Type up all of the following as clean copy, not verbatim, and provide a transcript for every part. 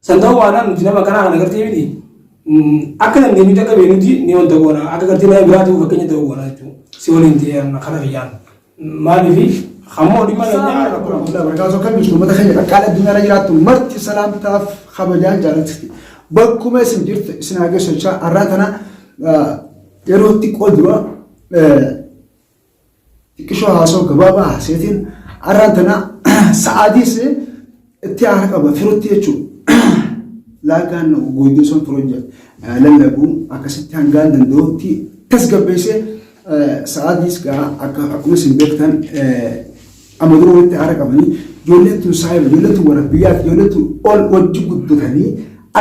San ta'uu baannaan nuti nama akkanaa kana gartee miti akka dandeenyutti akka beeknutti ni wanta goona akka gartee nama biraa ta'uu fakkeenya ta'uu goona jechuudha. Si waliin ta'ee karaa kiyyaan. Maaliif hammoo dhimma keenyaa rakkoo warahmatullahi wabarakatuh. Akkam jirtu uummata keenya qaqqaala addunyaarra jiraattu marti salaamtaaf kabajaan jaalatti bakkuma isin jirtu isin haa geessu jechaa har'aa tana yeroo xiqqoo dura xiqqishoo haasoo gabaabaa haaseetiin har'aan tana sa'aatiis itti aara qaba firutti jechuudha. Laagaan guutuu sun firoo lallabu akkasitti hangaan danda'utti tasgabbeessee sa'aatiis gaa akka akkuma isin beektan amma dura walitti aara qabanii ijoolleen tun saayiba ijoolleen tun warra biyyaati ijoolleen tun ol wajji guddatanii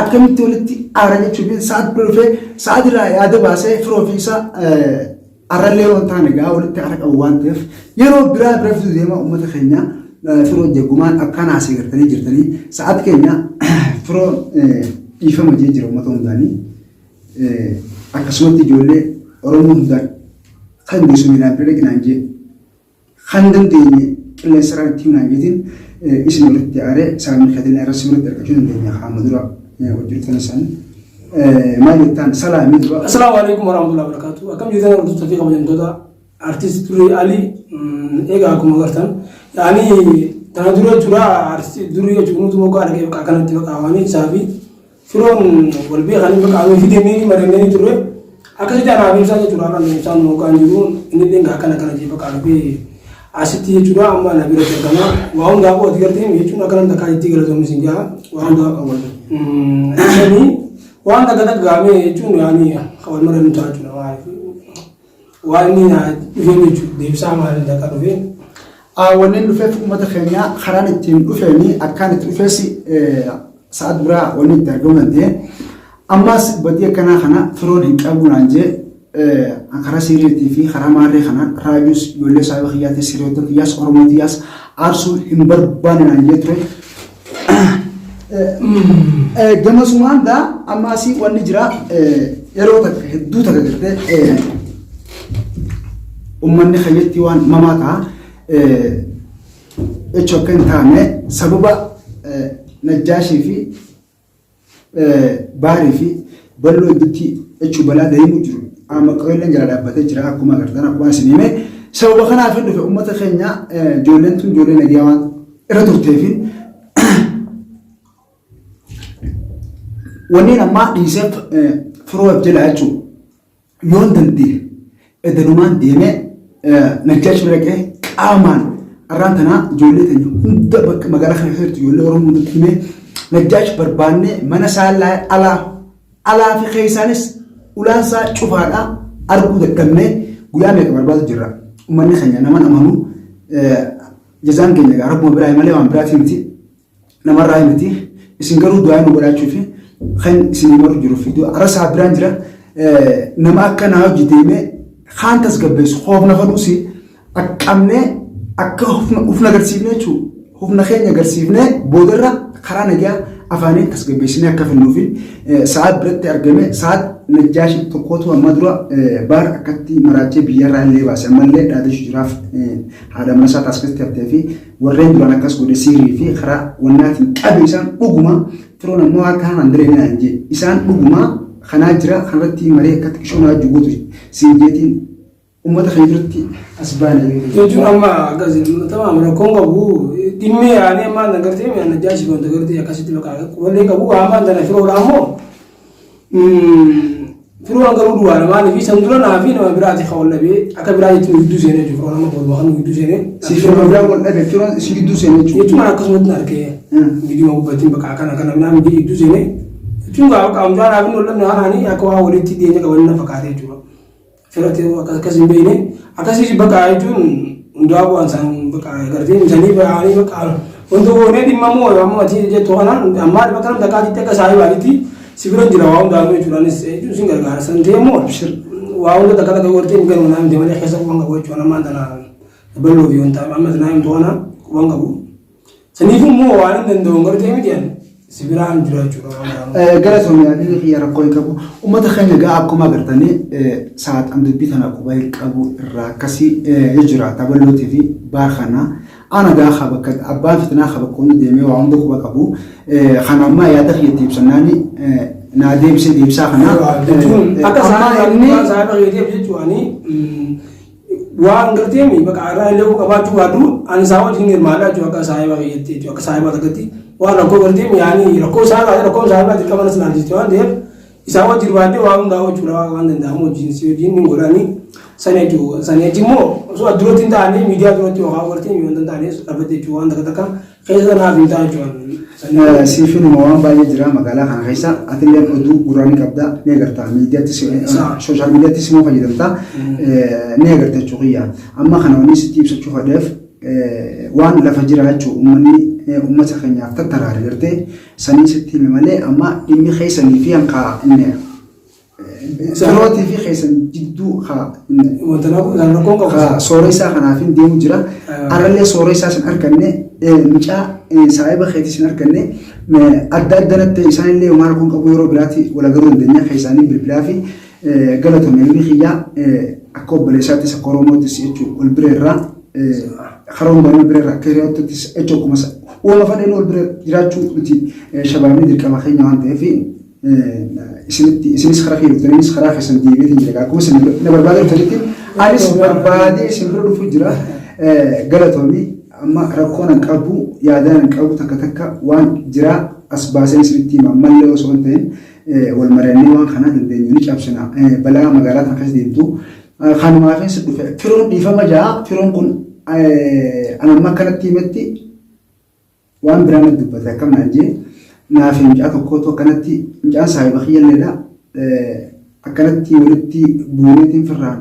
akkamitti walitti aara jechuun sa'aat bira dhufee sa'aat irraa yaada baasee firoo fi isaa Arrallee yoo hin taane gaa walitti aara qabu waan ta'eef yeroo biraa bira fiduu deema uummata keenya firoo jaggumaan akkaan haasee gartanii jirtanii sa'aati keenya firoo dhiifama jee jira uummata hundaanii akkasumatti ijoollee Oromoo hundaan kan geessu miilaan bira dhaqinaan jee Kan dandeenye qilleensarraan itti himnaan jeetiin isin walitti aaree saamni keetiin irra si biratti argachuu dandeenya qaama dura hojjetan isaan maal jettaan salaamii dura. Assalaamu alaikum warahmatullahi wabarakatuh. Akkam jirtan hordoftoota fi kabajamtoota artist Durii Ali egaa akkuma agartan yaani tana dura jechuudha artist Durii jechuun nuti moggaa dhaqee bakka akkanatti bakka hawaanii isaa fi Firoon wal beekanii bakka amee fidanii mari'annanii turre akkasitti anaaf ibsaa jechuudha har'a ibsaan moggaan jiru inni illee akkana akkana jee bakka dhufee asitti jechuudha amma na bira argama waa hundaa koo ati gartee jechuun akkana takkaa itti galatoomi sin jaa waa hundaa sanii waan takka takka gaamee jechuun yaani wal mari'annu ta'a jechuudha maaliif waan inni dhufee jechuudha deebisaa maaliin takka dhufee. Wanneen dhufeef uummata keenya karaan ittiin dhufeeni akkaan itti dhufees sa'aat biraa wanni itti argamuu danda'e. Ammas badii akkanaa kana firoon hin qabu naan jee karaa siiriitii fi karaa maarree kana raajuus ijoollee saayiba kiyyaatis hiriyoota kiyyaas Oromoo kiyyaas aarsuu hin barbaanne naan jee ture. Gamasumaan gaa ammaasii wanni jira yeroo takka hedduu takka gartee uummanni kayyatti waan mamaa ta'a. Jechuun akka hin taane sababa Najjaashii fi Baarii fi Balloo gidduutti jechuun balaa deemuu jiru. Amma qoyilleen jala dhaabbatee jira akkuma agartan akkuma isin hime. Sababa kanaaf hin dhufe uummata keenya ijoolleen tun ijoollee nagaya waan irra turteefi wanneen ammaa dhiiseef firoo jala jechuudha. Yoon danda'e edanumaan deemee Najjaash bira dhaqee qaamaan arraan tanaa ijoollee teenya hunda bakka magaalaa kana keessa jirtu ijoollee Oromoo hundatti himee Najjaash barbaannee mana isaa alaa alaa fi keessaanis ulaan isaa cufaadha arguu dadhabnee guyyaa meeqa barbaadu jirra. Uummanni keenya naman amanu jazaan keenya egaa rabbuma biraa malee waan biraatii miti. Namarraa miti. Isin garuu du'aa nu godhaachuu fi kan isin maru jiru fi du'a isaa biraan jira. Nama akka naa hojii deemee kaan tasgabbeessu hoofna fadhuusi qaqqabnee akka hufna agarsiifne jechuudha. Hufna keenya agarsiifnee boodarra karaa nagaa afaaniin tasgabbeessinee akka finnuufi sa'aat biratti argame sa'aat najjaashii tokkootu amma dura baar akkatti maraachee biyyarraa illee baase ammallee dhaadachuu jiraaf haadha mana isaa taasifatti haftee fi Warreen duraan akkas godhe siirii fi karaa wannaatiin qabe isaan dhuguma firoon ammoo akka kanaan diree naan jee isaan dhuguma kanaa jira kanarratti maree akkatti qishoo naa juguutu siin jeetiin uummata keenya duratti as baane. Jechuun amma akkas tamaam rakkoon qabu dhimmi yaanii ammaan tan gartee mi'a najjaashii wanta gartee akkasitti bakka quballee qabu ammaan tana firoodha ammoo Firoon garuu du'aadha maaliif san dura naa fi nama biraati kan wal dhabee akka biraa jechuun gidduu seenee jechuudha firoon amma booduma kan gidduu seenee. Si firoon biraa wal dhabe firoon isin gidduu seenee jechuudha. Jechuun akkasumatti na arkee miidiyuma gubbatiin bakka akkana akkana minaan miidiyee gidduu seenee jechuun gaa bakka amjaa naa fi wal dhabne haaraanii akka waa walitti dhiyeenya qaban na fakkaatee jechuudha. Fira ta'uu akkas akkas hin beekne akkasiis bakka jechuun hundaa bu'aan isaan bakka gartee isanii ba'anii bakka wanta goonee dhimma moo amma ati jettu kanaan ammaa bakka namni takkaatitti akka saahibaatitti si bira jira waa hundaa jechuudha anis jechuun sin gargaara san ta'e immoo waa hunda takka takka gortee hin galu naan malee keessa quban qabu jechuudha ammaan tana bal'oo fi wanta amma tanaa himtu kana quban qabu. Saniif immoo waan hin danda'u gartee miti ani si biraan jira jechuudha waan gaariin. Galatoomi yaadni kiyya rakkoo hin qabu. Uummata keenya gaa akkuma agartanii sa'aaxan dubbii tana quba hin qabu irraa akkasii jira tabalootii fi baar kana. Ana gaa bakka abbaan fitinaa bakka hunda deemee waa hunda quba qabu. Kana ammaa yaada kiyyatti ibsannaani naa deebisee deebisaa kana. Jechuun akka Amma inni saahiba keetiif jechuun waan gartee mi bakka irraa illee qabaachuu baadhu ani isaa wajjin hirmaadhaa jechuun akka saahiba keetti jechuun akka saahiba takkatti waan rakkoo gartee mi yaani rakkoo isaa baatee rakkoo saahiba dirqama nas laalchiste waan ta'eef isaa wajjin hirmaadhee waa hundaa jechuudha waan danda'amu wajjin si wajjin ni godhani sana jechuudha. Sana jechuun immoo osoo duratti hin taane miidiyaa duratti yookaan gartee mi wanta hin taane dhaabbatte jechuudha waan takka takka keessa naaf hin taane jechuudha. Siifinuma waan baay'ee jira magaalaa kana keessa. Atillee oduu gurraa ni qabda, ni agarta, miidiyaatti, social miidiyaattis immoo fayyadamta, ni agarta jechuu kiyya. Amma kana wanni sitti ibsachuu fedheef waan lafa jira jechuu, uummanni uummata keenyaaf tattaraare gartee sanii sitti hime malee amma dhimmi keessanii fi hanqaa inni firootii fi keessan jidduu haa Wanta rakkoon qabu. Haa soora isaa kanaaf hin deemu jira. Arrallee soora isaa sin arganne, mucaa saahiba keetii sin arganne, adda addanatti isaanillee homaa rakkoon qabu, yeroo biraatti wal agaruu dandeenya keessaanii bilbilaa fi galatoomi ilmi kiyyaa akka obboleessaattis akka Oromoottis jechuun wal bira irraa karaa hundaanuu wal bira irraa akka hiriyoottattis jechuun akkuma uumama fadheen wal bira jiraachuu nuti shabaabni dirqama keenya waan ta'eef isinitti isinis karaa kiyya dhuftaniinis karaa keessan deebi'eetiin jira. Akkuma isin na barbaadee dhuftanitti anis barbaadee isin bira dhufuu jira. Galatoomi, amma rakkoon an qabu, yaadaan an qabu takka takka waan jira as baaseen isinitti hima. Ammallee osoo hin ta'in wal mari'annee waan kana dandeenyu ni cabsina. Balaa magaalaa kana keessa deemtu kanumaafin si dhufe. Firoon dhiifama ja'a, firoon kun an amma akkanatti himetti waan biraa natti dubbate. Akkam naan jee, naa fi mucaa tokkootu akkanatti, mucaan saahiba kiyyalleedha, akkanatti walitti buuneetiin firraan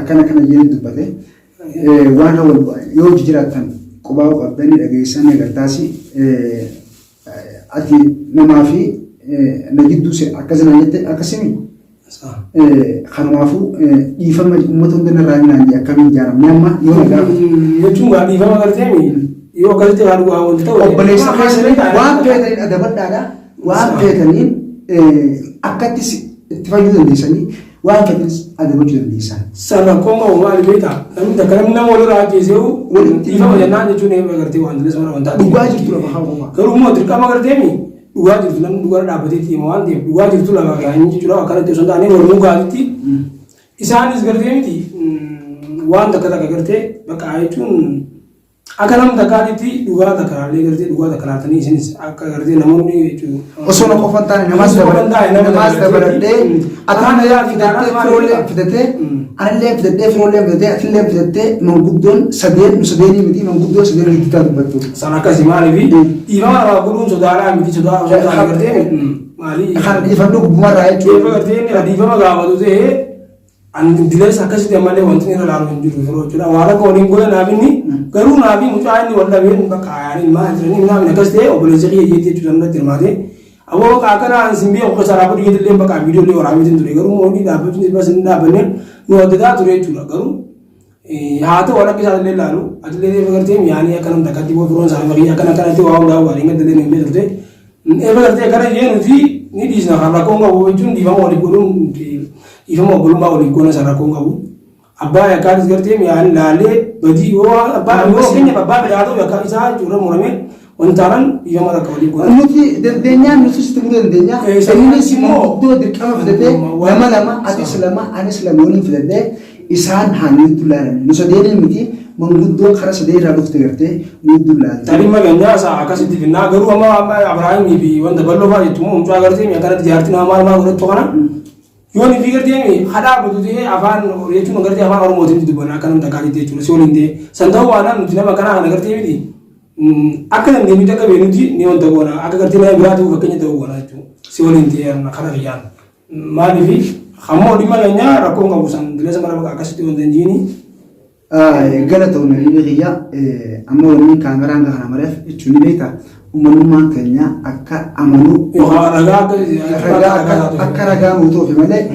akkana akkana jee natti dubbate. Waan wal yoo hojii jiraattan qubaa qabdanii dhageessan agartaasi ati namaa fi na gidduu akkas naan jette akkasimi. Kanumaafuu dhiifama uummata hunda narraa naan jee akkamiin jaaramne amma yoo na gaafate. Jechuun gaa dhiifama gartee yoo akkasitti haa dhugaa wanti ta'u. Obboleessa keessanii waan feetaniin adabadhaadha. Waan feetaniin akkatti itti fayyuu dandeessanii waan feetanis adabachuu dandeessan. San rakkoon qabu maali beektaa? Namni takka namni nama walirraa ajjeesee Walitti dhiifama jennaan jechuun eeba gartee waan dilees mara wanta. Dhugaa jirtu lafa haa qofa. Garuu immoo dirqama gartee mi dhugaa jirtu namni dhugaa dhaabbatee itti hima waan ta'eef dhugaa jirtu lafa kaa'anii jechuudha. Akkanatti osoo hin taane mormuu gaariitti isaanis gartee miti waan takka takka gartee bakka jechuun akka namni takkaatitti dhugaa takka laallee gartee dhugaa takka laaltanii isinis akka gartee namoonni jechuudha. Osoo na qofa hin taane namaas Osoo qofa hin taane nama namaas dabalatee. dabaladhee ataan fidattee firoollee fidattee anallee fidattee firoollee fidattee atillee fidattee manguddoon sadeen nu sadeenii miti, manguddoon sadeen gidduutaa dubbattu. San akkasii maaliif dhiifama namaa godhuun sodaadhaa miti, sodaa osoo taane gartee maali. Kan dhiifamni gubbumarraa Dhiifama jechuudha. gartee inni dhiifama gaafatu ta'ee ani dilees akkasitti ammallee wanti inni irra laalu hin jiru yeroo jechuudha. Waan akka waliin godhe naaf inni garuu naaf mucaa inni wal dhabeen bakka yaani maal jiranii naaf akkas ta'e obboleessi kiyya jeetti jechuudha irratti hirmaate. Aboo bakka akkana ani sin beeku keessa dhaabbatu jeetti illee bakka viidiyoo illee waraabeetiin ture, garuu moonni dhaabbachuun bas hin dhaabbanne nu addataa ture jechuudha. Garuu haa ta'u, waan akka isaan illee laalu atillee eefa gartee yaani akka namni takkatti boo firoon isaanii fakkii akkana akkanatti waa hundaa waan hin gaddalee nu himee turte. Eefa gartee akkana jee nuti ni dhiisna, kan rakkoon qabu jechuun dhiifama waliif godhuun dhiifama obbolummaa waliif goona, san rakkoon qabu. Abbaa yakkaatis gartee yaani laalee badii yoo abbaa yoo fakkeenyaaf abbaa fedhaa ta'u yakka isaa jechuudha murame wanta taanaan dhiifama takka waliif goona. Nuti dandeenyaan nuti sitti muruu dandeenya. Innis immoo manguddoo dirqama fidatee nama lama, atis lama anis lama waliin fidatee isaan haa nutti laalan. Nu sadeenii miti, manguddoon karaa sadee irraa dhufte gartee nutti laalte. Tarii mageenyaa isaa akkasitti finnaa, garuu amma Abrahaamii fi wanta bal'oo fa'aa jettu immoo mucaa gartee akkanatti jaartii nama maal maal godhattu kana yoo ni fi gartee hadhaa batu ta'ee afaan jechuun gartee afaan Oromootiin dubbanna akka namni takkaa jettee jechuudha si waliin ta'e san ta'uu baanaan nuti nama kanaa kana gartee miti akka dandeenyutti akka beeknutti ni wanta goona, akka gartee nama biraa ta'uu fakkeenya ta'uu goona jechuudha si waliin ta'e kana kiyyaan maaliif ammoo dhimma keenyaa rakkoon qabu san dileessa mara bakka akkasitti wanta hin jiini. Galatoomne ilmi kiyya. Amma wanni kaameraan kana mareef jechuun ni beekta, uummanummaan keenya akka amanu Yookaan ragaa akka ragaa akka ragaa nuu ta'uuf malee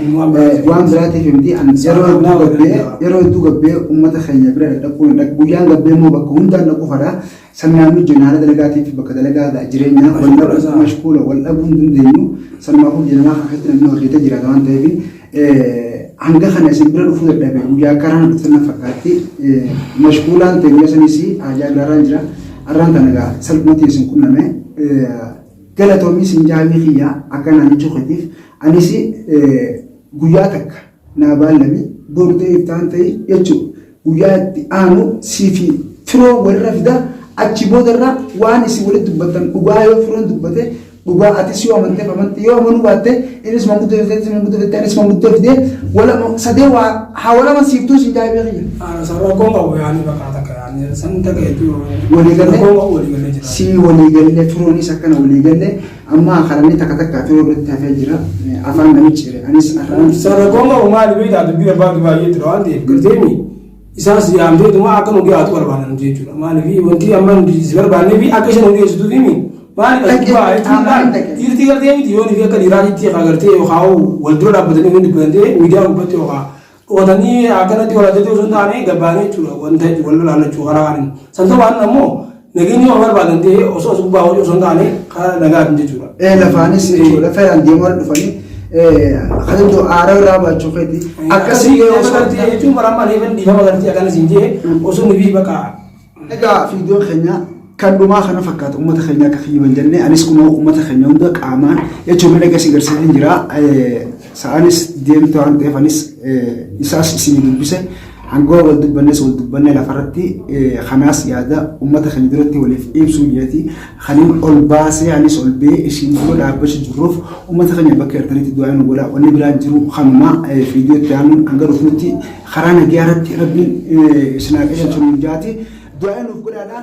waan biraatiif miti. An yeroo hedduu gabbee, yeroo hedduu gabbee uummata keenya bira dhaquu hin dhaqu, guyyaan gabbee immoo bakka hundaan dhaquu fadha. Sannaan nu jenna haala dalagaatiif bakka dalagaa jireenyaa wal dhabuu mashkuula wal dhabuu hin dandeenyu. Sanumaafuu jedhamaa kan keessatti namni hojjetee jiraata waan ta'eef. Hanga kana isin bira dhufuu dadhabe guyyaa karaan dhuftan na fakkaatti. Mashkuulaan ta'e guyyaa sanis haajaa biraarraan jira. Arraan tana egaa salphumatti isin qunname. Galatoomii isin jaamii kiyya akka naan jechuu keetiif anis guyyaa takka naa baallami boru ta'e iftaan ta'e jechuudha. Guyyaa itti aanu sii fi firoo walirra fida achi boodarra waan isin walitti dubbattan dhugaa yoo firoon dubbate dhugaa atis yoo amanteef amante yoo amanuu baatte innis manguddoo fide atis manguddoo fidde anis manguddoo fide wala sadee waa haa wal amansiiftuu isin jaa'ibee kiyya. Ana san rakkoon qabu yaani bakka takka yaani san takka jechuun Walii galee rakkoon qabu walii galee jira. si walii galle firoonis akkana walii galle amma karanni takka takka firoo irratti hafee jira afaan namichi cire anis arraan San rakkoon qabu maali beektaa dubbii barbaadu baay'ee tura waan ta'eef garteemi isaas yaamteetuma akka nu dhiyaatu barbaadan jechuudha. Maaliif wanti amma si barbaannee fi akka isheen nu dhiyeessituuf himi maali as Dhaqee, gubbaa jechuun qaamaan maal dhaqee. dhiirtii gartee miti yoo fi akka dhiiraatitti gartee yookaan wal dura dhaabbatanii hin dubbatan ta'e miidiyaa gubbatti yookaan dhokatanii akkanatti wal ajajuu osoo hin taane gabbaanii jechuudha wanta wal lolaalachuu karaa kaaniin. San ta'uu baannaan ammoo nageenyi waan barbaadan ta'e osoo as gubbaa hojii osoo hin taane karaa nagaatiin jechuudha. Lafaanis jechuudha lafaan deemaa dhufanii kan iddoo aaraa irraa baachuu keeti Akkasii akkasii osoo gartee jechuun barammaan eegan dhiifama gartee akkana siin jee osoo ni fi bakka Egaa viidiyoon keenya kan dhumaa kana fakkaata uummata keenya akka kiyyiban jennee anis kunoo uummata keenya hunda qaamaan jechuun miidhaga si garsiiseen jira. Sa'aanis deemte waan ta'eef anis isaas isin dubbise hanga wal dubbannes wal dubbanne lafarratti kanaas yaada uummata keenya duratti waliif ibsuu jeeti kaniin ol baasee anis ol bee isin dura dhaabbachuu jirruuf uummata keenya bakka jirtanitti du'aa nu godha wanni biraan jiru kanuma viidiyoo itti aanuun hanga dhufnutti karaa nagayaa irratti rabbiin isin haa qajeelchu nuun jaati du'aa nuuf godhaadha.